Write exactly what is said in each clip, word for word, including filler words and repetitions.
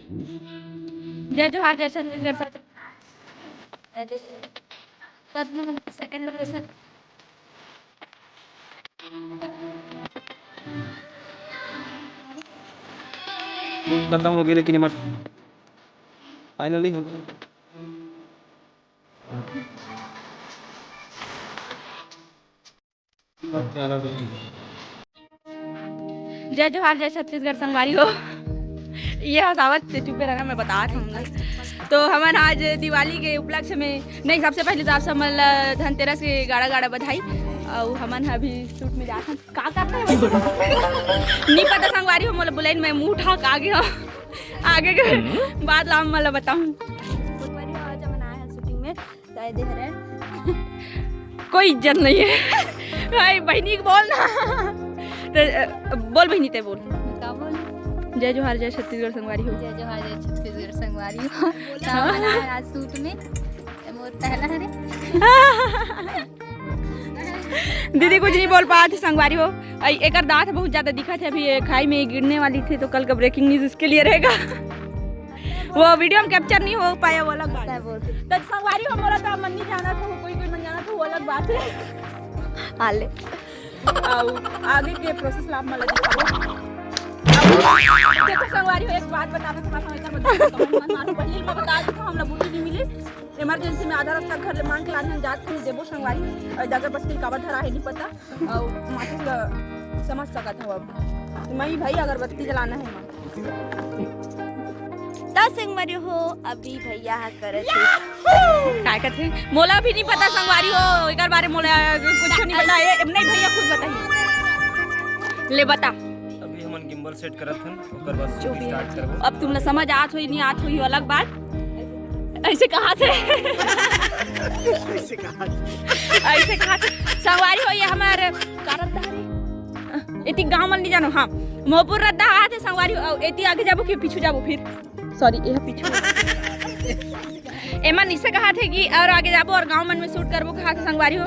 जय जोहार, जय छत्तीसगढ़। Second location। खत्म हो गई, लेकिन हमार finally हो गई। जय जोहार, जय छत्तीसगढ़ संगवारी हो। ये हसावत से चुपे रहना, मैं बतात हूँ ना। तो हमन आज दिवाली के उपलक्ष्य में, नहीं, सबसे पहले तो आप सब मन ला धनतेरस के गाड़ा गाड़ा बधाई। और हमन ह अभी shoot में जात हन। का करत हे? नहीं पता संगवारी हो, मोला बुलाइन, मैं मुंह उठा के आगे हूँ। आगे के बात ला हम मोला बताऊँ। संगवारी हो, आज हमन आए हैं shooting में। काय दे हरे? कोई इज्जत नहीं है। भाई, बहिनी के बोल ना। तो, अ, बोल बहिनी, ते बोल। का बोल? जय जोहार, जय छत्तीसगढ़ संगवारी हो। जय जोहार, जय छत्तीसगढ़ संगवारी हो। का बनाए आज shoot में? ए, मोर पहला हरे। दीदी कुछ नहीं बोल पात हे संगवारी हो। अई, एकर दांत बहुत ज्यादा दिखत हे, अभी ये खाई में गिरने वाली थी, तो कल का breaking news इसके लिए रहेगा। वो video में capture नहीं हो पाया, वो अलग बात। तो संगवारी हो, मोला तो मन नहीं जाना था, कोई कोई मन जाना था, वो अलग बात है। आले। आउ आगे के process ला आप मन ला दिखाबो। देखो संगवारी हो, एक बात बताना था, मैं एकर बता देता हूँ, मन मारो, पहले ही मैं बता देता हूँ, हमला बूटी नहीं मिली। Emergency में आधा रास्ता घर ले मांग के लाने हम जात हन, देबो संगवारी। और अगरबत्ती काबर धरा है नहीं पता। और माचिस ला समझ सकत हव अब। मैं ही भाई अगरबत्ती जलाना है मां। त संगवारी हो, अभी भैया ह करत हे। काय कथे? मोला भी नहीं पता संगवारी हो, एकर बारे मोला कुछ नहीं पता है। नहीं, भैया खुद बताइए। ले बता। अभी हमन gimbal set करत हन, ओकर बाद जो shoot भी start है। करबो। अब तुमला समझ आत होई, नहीं आत होई, अलग बात। ऐसे कहा थे। ऐसे कहा थे। ऐसे कहा थे। संगवारी हो, ये हमार कारत धारी। एती गांव मन नहीं जानो, हाँ। मोपुर रद्दा आत हे संगवारी हो, एती आगे जाबो कि पीछू जाबो फिर? Sorry, ये पीछू। एमन इसे कहा थे कि और आगे जाबो और गांव मन में shoot करबो कहा थे संगवारी हो।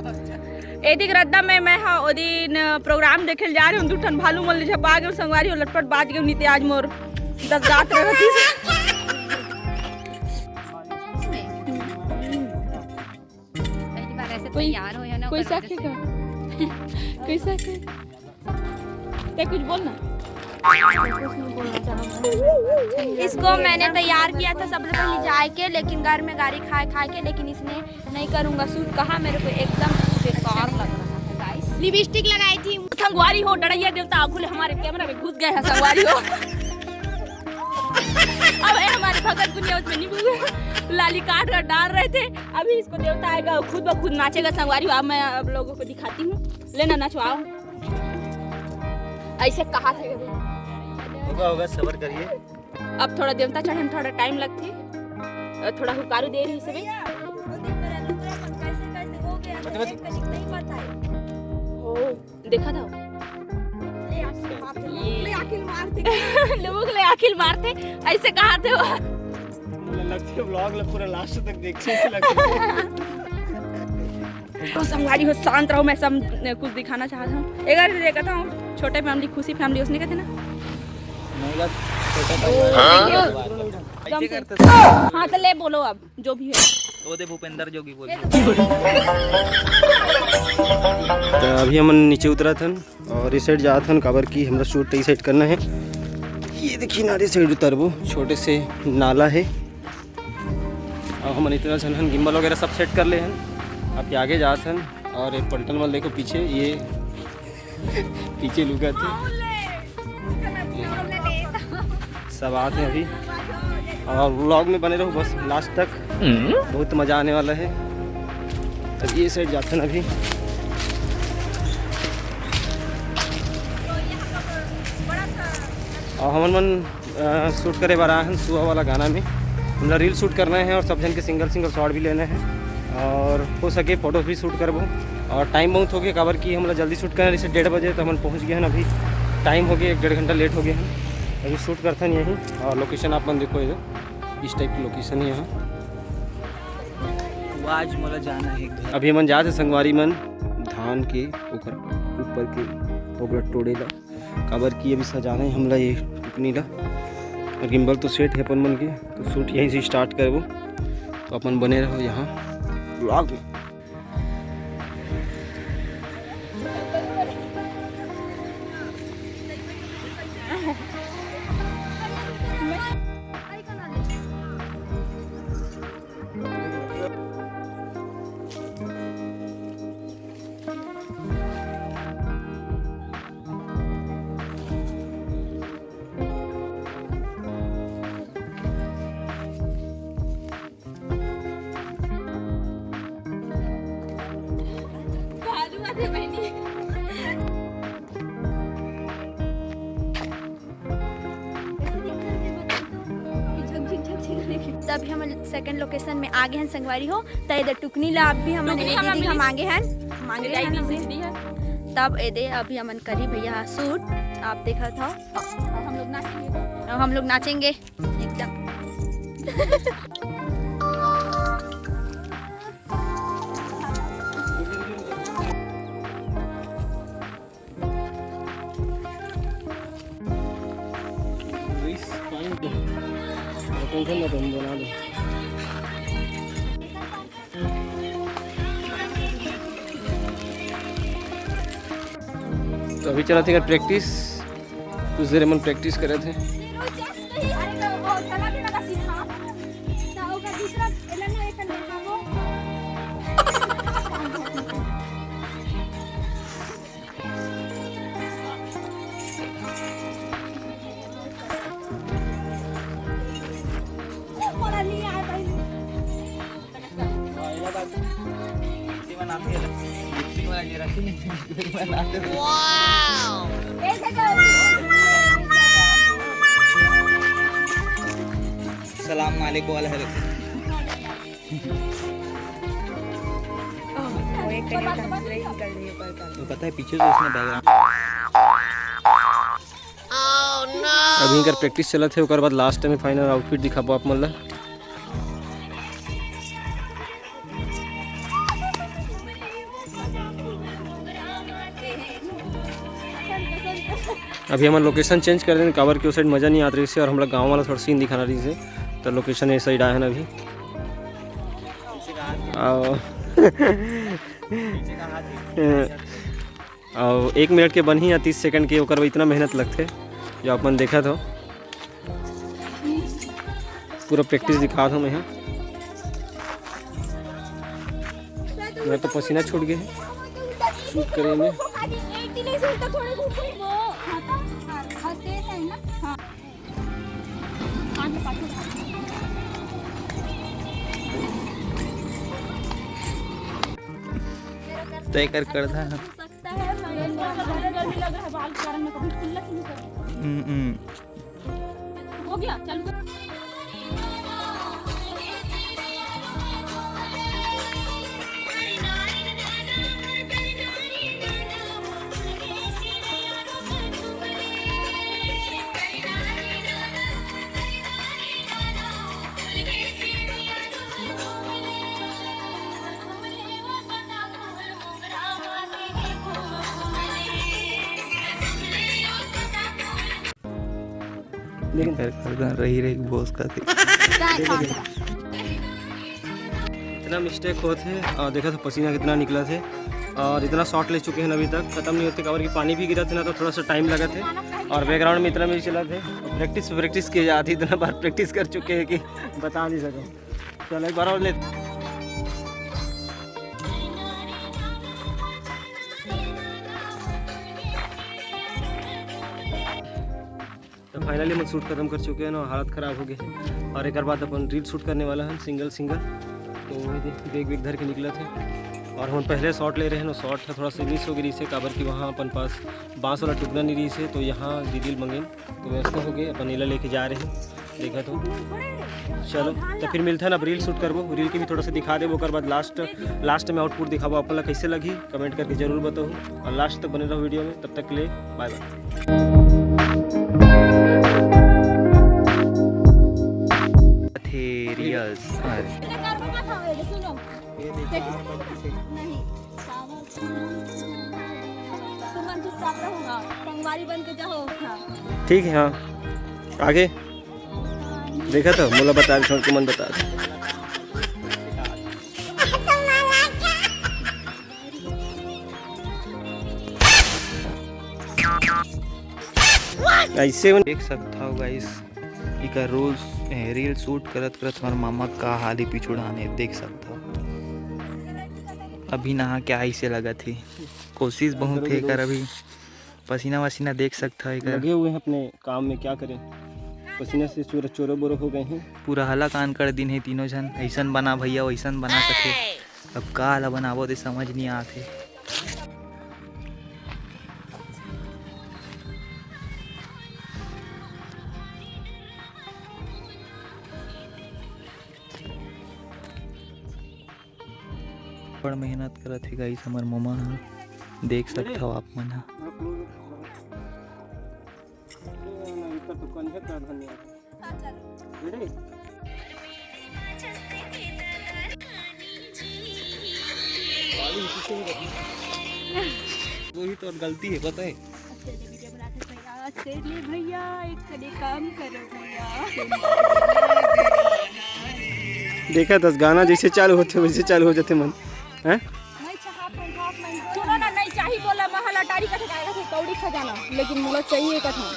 एती के रद्दा में मैं हा ओ दिन program देखे ल जा रहे हूँ, दू ठन भालू मन ले झपा गए संगवारी हो, लटपट बाज गए, नहीं ते आज मोर दस दांत रहतीस। पहली बार ऐसे कोई, तैयार हो या ना, कोई ओकर वजह साखे से। का? कोई साखे? ते कुछ बोल ना। इसको मैंने तैयार किया था सबसे पहले जाए के, लेकिन घर में गारी खाए खाए के, लेकिन इसने नहीं करूंगा shoot, कहा मेरे को एकदम बेकार लग रहा है guys। Lipstick लगाई थी। संगवारी हो, डड़ैया देवता आगू ले हमारे camera में घुस गए हैं संगवारी हो। अब ये हमारे भगत गुनिया उसमें नींबू लाली काट कर डाल रहे थे, अभी इसको देवता आएगा, खुद ब खुद नाचेगा संगवारी हो। अब मैं आप लोगों को दिखाती हूँ, लेना नचवाओ। ऐसे कहा थे। होगा, होगा, सबर करिए। अब थोड़ा देवता चढ़े में थोड़ा time लगथे, थोड़ा हुकारू दे रही से। ओ, देखा था। ये लोग ले आखिल मारते, ऐसे कहा थे वो। मुझे लगती है vlog ला पूरा last तक देखने से लगता है। तो संगवारी हो, शांत रहो, मैं सब कुछ दिखाना चाहता हूँ। एक बार देखा था, छोटे family, खुशी family, उसने कहते ना। नहीं, बस छोटा परिवार। हाँ, तो ले बोलो अब, जो भी है। वो दे भूपेंद्र जोगी बोल। तो अभी हमन नीचे उतरत हन और इस side जात हन, काबर कि हमरा shoot इस side करना है। ये देखिए ना, इस side उतरबो, छोटे से नाला है। अब हमन इतना झन हन, gimbal वगैरह सब set कर ले हन। अब आगे जात हन और एक पलटन वाला देखो पीछे, ये पीछे लुका थे। सब आते हैं अभी और vlog में बने रहो बस last तक, बहुत मजा आने वाला है। अब ये side जाते हैं अभी। और हमन मन अ, shoot करे बर आए हन सुआ वाला गाना में। हमला reel shoot करना है और सब झन के single single shot भी लेना है और हो सके photos भी shoot करबो। और time बहुत हो गया, काबर कि हमला जल्दी shoot करना, जैसे डेढ़ बजे तो हमन पहुंच गए हैं अभी। Time हो गया, एक डेढ़ घंटा late हो गया है। अभी shoot करथन यहीं और location आप मन देखो, ये इस type की location है यहाँ। वो आज मोला जाना है एक घर। अभी हमन जात हे संगवारी मन धान के ओकर ऊपर के ओकरा टोड़े ला। काबर कि अभी सजाना है हमला ये टुकनी ला। गिम्बल तो सेट हे अपन मन के, तो शूट यहीं से स्टार्ट करबो। तो अपन बने रहो यहाँ ब्लॉग में। तब हम सेकंड लोकेशन में आ गए हैं संगवारी हो। त एदे टुकनी ला आप भी हमन टुकनी एदे हमन दीदी हम मिली। आगे हैं, मांगे हैं हमन। तब एदे अभी हमन करी भैया शूट, आप देखत हो। और हम लोग नाचेंगे। और हम लोग नाचेंगे एकदम। तो अभी चलत हे प्रैक्टिस, कुछ देर मन प्रैक्टिस करत हे। सलाम वालेकुम वाला है। वो पता है पीछे से उसने बैकग्राउंड। अभी इनकर प्रैक्टिस चलत हे, ओकर बाद लास्ट में फाइनल आउटफिट दिखाबो आप मन ला। अभी हमन लोकेशन चेंज कर देन, काबर कि ओ साइड मजा नहीं आत रहिस हे और हमला गाँव वाला थोड़ा सीन दिखाना रहिस हे, तो लोकेशन ए साइड आए हन अभी। अउ अउ एक मिनट के बनही या तीस सेकंड के, ओकर बर इतना मेहनत लगथे, जो आप मन देखत हो। पूरा प्रैक्टिस दिखात हो मैं ह। मैं तो पसीना छूट गए हे शूट करे में। तय कर कर दा। हम्म, हम्म। हो गया, चालू कर। लेकिन कर, कर रही, रही बॉस का थी। इतना मिस्टेक होत हे और देखा तो पसीना कितना निकला थे और इतना शॉट ले चुके हैं अभी तक, खत्म नहीं होते, काबर कि पानी भी गिरा थे ना, तो थोड़ा सा टाइम लगा थे। और बैकग्राउंड में इतना भी चला थे, प्रैक्टिस, प्रैक्टिस किए जाती, इतना बार प्रैक्टिस कर चुके हैं कि बता नहीं सको। चलो एक बार और ले। तो फाइनली हम शूट खत्म कर चुके हैं ना, हालत खराब हो गई है। और एक बाद अपन रील शूट करने वाला है सिंगल सिंगल। तो वही देख, बैग वैग धर के निकला थे। और हम पहले शॉट ले रहे हैं ना, शॉट थोड़ा सा मिस हो गई रही से, काबर कि वहाँ अपन पास बांस वाला टुकड़ा नहीं रही से, तो यहाँ दीदी मंगेन तो व्यवस्था हो गई, अपन एला लेके जा रहे हैं। देखा तो चलो, तो फिर मिलता है ना, अब रील शूट करबो, रील के भी थोड़ा सा दिखा देबो, ओकर बाद लास्ट, लास्ट में आउटपुट दिखाबो, अपन ला कैसे लगी कमेंट करके जरूर बताओ, और लास्ट तक बने रहो वीडियो में। तब तक के लिए बाय बाय। थे रियल्स। नहीं, तुम मन चुपचाप रहो, हाँ, संगवारी बन के जाओ, हाँ। ठीक है, हाँ, आगे। देखा था, मोला बता, छोड़ के मन बता। ऐसे उन- देख सकत हव गाइस, इकर रोज, ए, रील शूट करत करत हमर मामा का हाल ही पिछुड़ाने देख सकत हव। अभी नहा के आइसे लगत ही, कोशिश बहुत हे कर अभी। पसीना वसीना देख सकत हव एकर। लगे हुए हैं अपने काम में, क्या करें, पसीना से चोर चोरो बोरो हो गए हैं। पूरा हलाकान कर दिन हे तीनों झन, ऐसन बना भैया वैसन बना कथे। अब का ला बनाबो ते समझ नहीं आत हे। बड़ मेहनत करत हे गाइस हमर ममा ह, देख सकत हव आप मन ह। वही तो गलती है, पता है। अच्छा, जब वीडियो बनाते भैया, तेरे लिए भैया, एक कने काम करो भैया। देखा दस गाना जैसे चालू होथे, वैसे चालू हो जाथे मन। हैं? नहीं चाहा, सुनो ना, नहीं चाही बोला, महल अटारी कथे, काय कथे, कौड़ी खजाना, लेकिन मोला चाहिए कथा।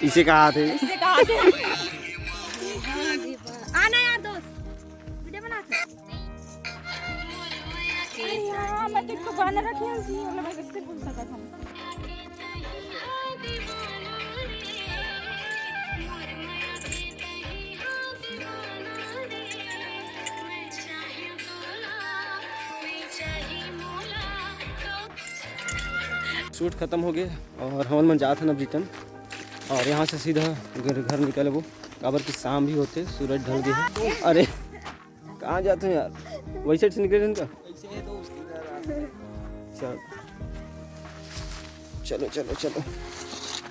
इसे कहा थे? इसे कहा थे? आना यार दोस्त, वीडियो बना। अरे यार, मैं तो एक ठो गाना रखे हूँ जी, मतलब मैं कैसे भूल सकत हूँ। शूट खत्म हो गया और हमन मन जात हन अब return, और यहाँ से सीधा घर, घर निकलबो, काबर कि शाम भी होथे, सूरज ढल गए हे। अरे कहाँ जाते हो यार, वही side से निकले हन का? चल, चलो चलो चलो।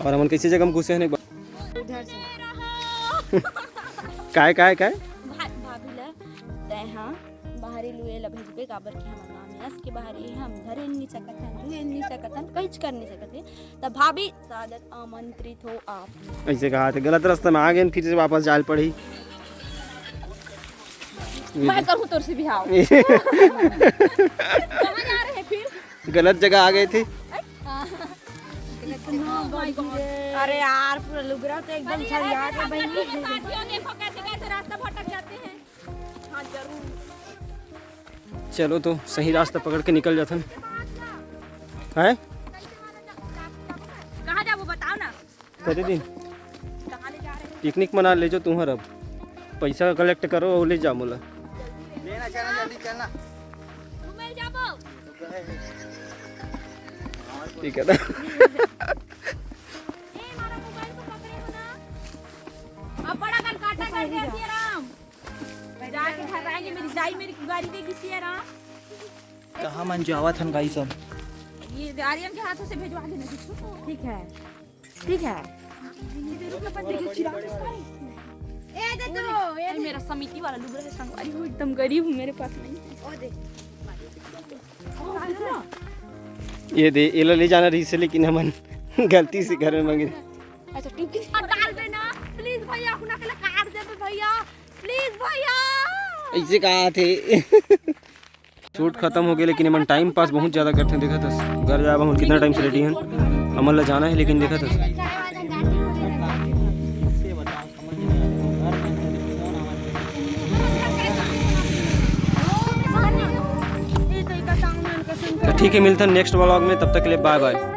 और हमन कैसे जगह में घुसे हैं एक बार? उधर से। काय काय काय? भा-, भाभी ला तै हाँ बाहरी लुए ला भेजबे, काबर कि हमर मामी अस के बाहरी हे, हम धरे नहीं सकत हन, लुए नहीं सकत हन, कहीं कर नहीं सकत हे। तब भाभी सादर आमंत्रित हो आप। ऐसे कहा थे, गलत रास्ता में आ गए, फिर से वापस जाल पड़ी। मैं करूँ तोर से बिहाव। कहाँ जा रहे हैं फिर? गलत जगह आ गए थे। Oh my God। अरे यार, पूरा लुगरा तो एकदम छरिया के बहन। साथियों, देखो कैसे कैसे रास्ता भटक जाते हैं। हाँ, जरूर। चलो तो सही रास्ता पकड़ के निकल जाथन। हैं? कहाँ जाबो बताओ ना। कते दिन? कहाँ ले जा रहे हैं? पिकनिक मना ले जो तुम्हारा। पैसा collect करो और ले जा मोला। लेना चलना, जल्दी चलना। घूमे जाबो। ठीक है ना? ए, हमारा मोबाइल को पकड़े हो ना। अब बड़ा कन काटा कर दिया सिया राम। जाके घर आएंगे, मेरी दाई मेरी गाड़ी देगी सिया राम। कहाँ मन जावत हन गाइस सब? ये आर्यन के हाथों से भेजवा देना किसी को। ठीक है, ठीक है। ये देखो ना, पत्नी के चिराग इस पर। ए दे तो, ए अरे दे। मेरा समिति वाला लुगरा है संगवारी, वो एकदम गरीब हूँ, मेरे पास नहीं। ओ दे। ये दे, एला ले जाना रहिस हे, लेकिन हमन गलती से घर में मांगे। अच्छा, टिफिन और डाल देना, please भैया, अपना के लिए काट दे दे भैया, please भैया। ऐसे कहा थे। शूट खत्म हो गया, लेकिन एमन time pass बहुत ज्यादा करते हैं। देखा था घर जाए, हम कितना time से ready हैं, हमन ला जाना है, लेकिन देखा था। तो ठीक है, मिलते हैं next vlog में, तब तक के लिए bye bye।